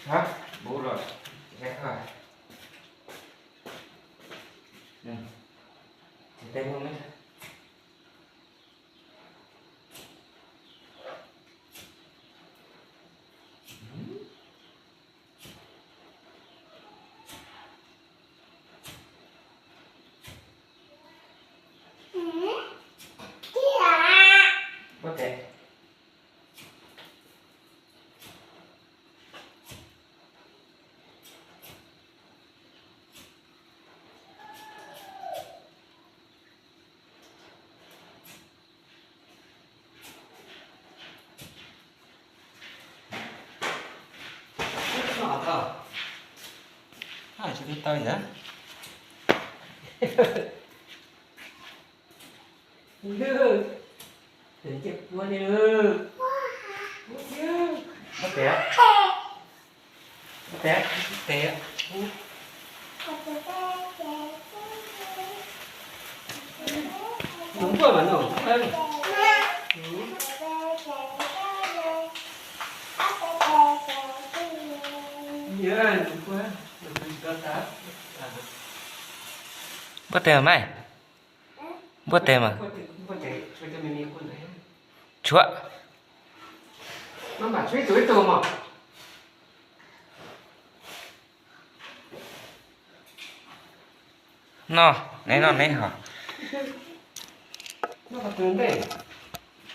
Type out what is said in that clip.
Hả? Bố rồi. Chết rồi. Ừ. Thì tay buông đấy. Có thể. Tsis tau yam. Tus ncej puab li. Puab tias, puab tias, puab tias. Nws nquaj mas nws. Npuaj tes mas, npuaj tes mas. Tshuav. No, neb noj neb hos.